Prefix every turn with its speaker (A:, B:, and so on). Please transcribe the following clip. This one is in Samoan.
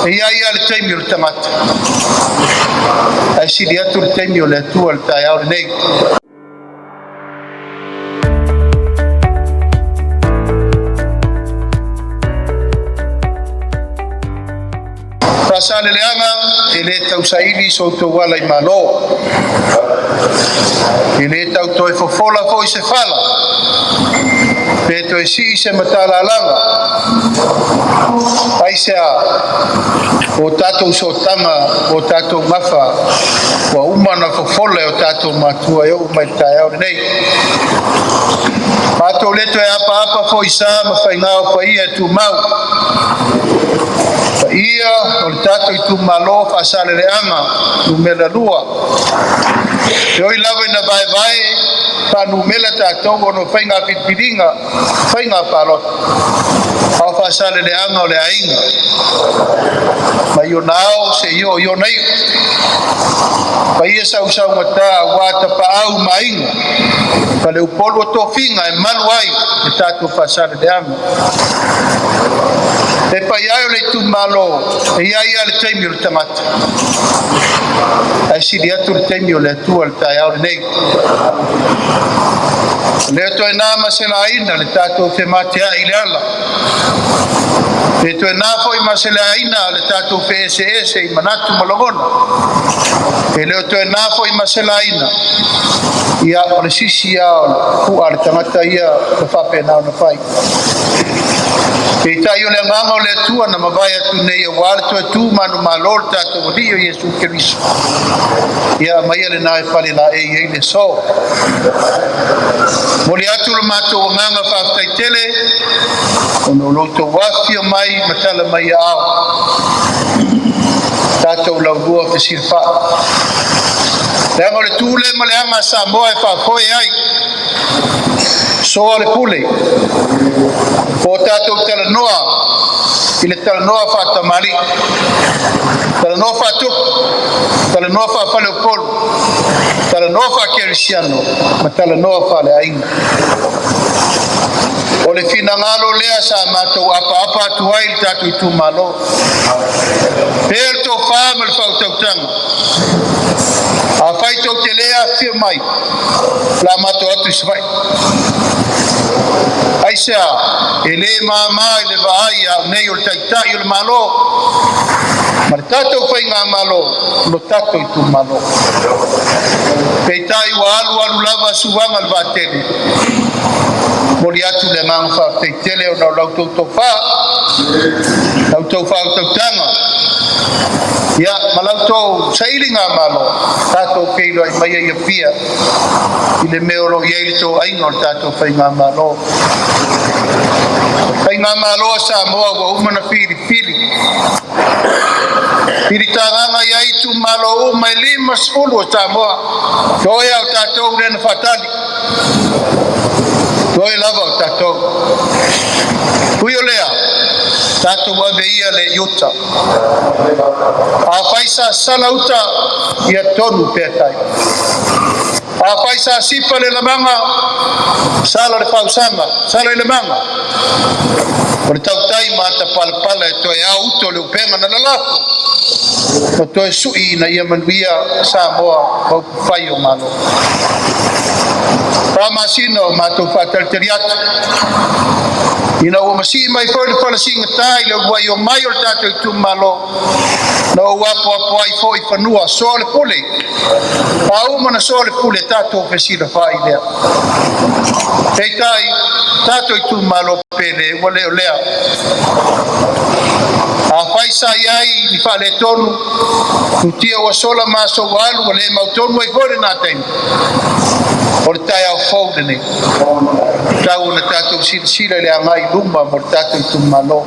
A: E i ai lava le taimi o le tagata, ae sili atu le taimi o le Atua i le taeao lenei. Faasaleleaga e le tau saili so outou ala i malo, e le tau toe fofola foi se fala, pe toe sii se matalalaga. Aisea? Ua o tatou sootaga ma o tatou gafa ua uma ona fofola e o tatou matua e oo mai i le taeao lenei. Matou te le toe apaapa foi i sa ma faiga o paia e tumau, paia o le tatou itumalo Faasaleleaga Nu.2. E ui lava ina vaevae faanumera tatou ona o faiga filifiliga, faiga palota, a o Faasaleleaga o le aiga mai ona ao seia oo i ona iu. Paia sausaugata aua Tapaau ma Aiga, Faleupolu o tofiga e malu ai le tatou Faasaleleaga. Le paia e o le itumalo, e i ai lava le taimi o le tagata, ae sili atu le taimi o le Atua i le taeao lenei. Ua le toe na ma se laina le tatou femateai i le ala, pe toe na foi ma se laina le tatou feeseese i manatu ma lagona. E le o toe na foi ma se laina, ia o le sisi lava o le fua a le tagata ia na faapena ona fai. Peitai o le agaga o le Atua na mavae atu nei aua le toe tu manumalo o le tatou Alii o Iesu Keriso, ia aumaia lena e falelaei ai le aso. Momoli atu lo matou agaga faafetai tele ona o lo outou afifio mai ma tala mai aao, tatou laulua fesilafai. Leaga o le tu lea ma le aga a Samoa e faafoe ai, soa le pule, po o tatou talanoa i le talanoa faatamalii, talanoa faatupu, talanoa faafaleupolu, talanoa faakerisiano ma talanoa faaleaiga. O le finagalo lea sa matou apaapa atu ai i le tatou itumalo, pea le tofa ma le faautautaga. Afai tou te le afifio mai, o le a matou o atu i Savaii. Aisea? E le mama i le vaai a au nei o le Taitai o le Malo ma le tatou Faigamalo lo tatou itumalo. Peitai ua alu alu lava suaga o le vaatele. Momoli atu le agaga faafetai tele ona o la outou tofa, la outou faautautaga, ia ma la outou sailigamalo, tatou feiloai mai ai i Apia i le mea o lo o i ai le toaiga o le tatou Faigamalo. Faigamalo a Samoa ua uma ona filifili, filitagaga i ai itumalo uma e 50 o Samoa. Toe lava o tatou lea na faatali, toe lava o tatou. Ui o lea, tatou ave ia le i uta. Afai sa sala uta, ia tonu pea tai. Afai sa sipa le lamaga, sala le fausaga, sala i le maga. O le tautai ma atapalapala e toe ao uta o le upega na lalafo, ma toe sui ina ia manuia Samoa ma upufai o Malo. 4 masina o matou faatalitali atu, ina ua masii mai foi le fala sigata i le uluai omai o le tatou itumalo, na ou apoapo ai foi i fanua, soa le pule. A uma ona soa le pule, tatou fesilafai lea. Peitai, tatou itumalo pele, ua le o lea. Afai sa i ai ni faaletonu, futia ua sola ma aso ua alu, ua le mautonu ai foi lena taimi, o le taeao fou lenei. Tau ona tatou silasila i le agai i luma mo le tatou itumalo.